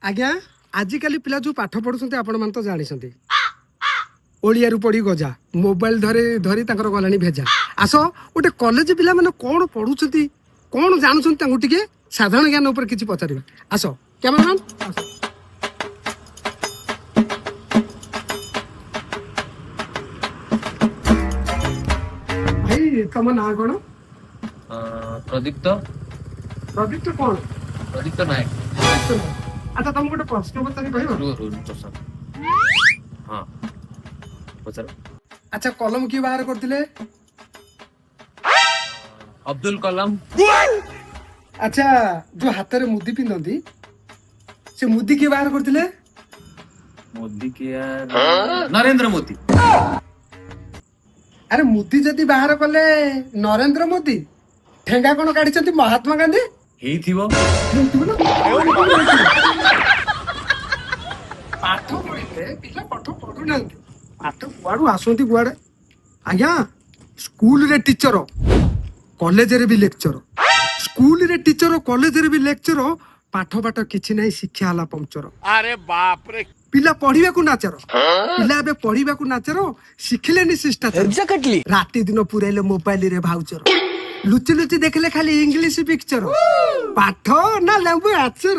ଆଜ୍ଞା, ଆଜିକାଲି ପିଲା ଯୋଉ ପାଠ ପଢୁଛନ୍ତି, ଆପଣମାନେ ତ ଜାଣିଛନ୍ତି, ଓଳିଆରୁ ପଡି ଗଜା, ମୋବାଇଲ ଧରି ଧରି ତାଙ୍କର ଗଲାଣି ଭେଜା। ଆସ, ଗୋଟେ କଲେଜ ପିଲାମାନେ କ'ଣ ପଢୁଛନ୍ତି, କ'ଣ ଜାଣୁଛନ୍ତି, ତାଙ୍କୁ ଟିକେ ସାଧାରଣ ଜ୍ଞାନ ଉପରେ କିଛି ପଚାରିବା। ଆସ କ୍ୟାମେରାମ୍ୟାନ, ଆସ। ଭାଇ, ତମ ନାଁ କ'ଣ? ପ୍ରଦୀପ୍ତ। ପ୍ରଦୀପ୍ତ କ'ଣ? ପ୍ରଦୀପ୍ତ ନାୟକ। ପ୍ରଦୀପ୍ତ ନାୟକ। ଆଚ୍ଛା, ତମକୁ ଗୋଟେ ପ୍ରଶ୍ନ ପଚାରି କହିବ? ରୁହ ରୁହ, ପ୍ରଶ୍ନ, ହଁ, ପଚାର। ଆଚ୍ଛା, କଲମ କିଏ ବାହାର କରିଥିଲେ? ଅବଦୁଲ କଲାମ। ଆଚ୍ଛା, ଯୋଉ ହାତରେ ମୁଦି ପିନ୍ଧନ୍ତି, ସେ ମୁଦି କିଏ ବାହାର କରିଥିଲେ? ମୋଦି କିଏ? ନରେନ୍ଦ୍ର ମୋଦି। ଆରେ, ମୁଦି ଯଦି ବାହାର କଲେ ନରେନ୍ଦ୍ର ମୋଦି, ଠେଙ୍ଗା କଣ କାଢିଛନ୍ତି ମହାତ୍ମା ଗାନ୍ଧୀ? ହେଇଥିବ। ହେଇଥିବ ନା? ପାଠ ପଢିଲେ ପିଲା ପାଠ ପଢୁନାହାନ୍ତି, ପାଠ କୁଆଡୁ ଆସନ୍ତି କୁଆଡେ। ଆଜ୍ଞା, ସ୍କୁଲରେ ଟିଚର, କଲେଜରେ ବି ଲେକ୍ଚର। ସ୍କୁଲରେ ଟିଚର, କଲେଜରେ ବି ଲେକ୍ଚର, ପାଠ ପାଠ କିଛି ନାହିଁ, ଶିକ୍ଷା ହେଲା ପଙ୍କଚର। अरे बाप रे! ପିଲା ପଢିବାକୁ ନାଚାର, ପିଲା ଏବେ ପଢିବାକୁ ନାଚାର, ଶିଖିଲେନି ଶିଷ୍ଟାଚାର। ରାତି ଦିନ ପୁରାଇଲେ ମୋବାଇଲରେ ଭାଉଚର, ଲୁଚି ଲୁଚି ଦେଖିଲେ ଖାଲି ଇଂଲିଶ ପିକ୍ଚର। ପାଠ ନା ଲେମ୍ବୁ ଆଚର?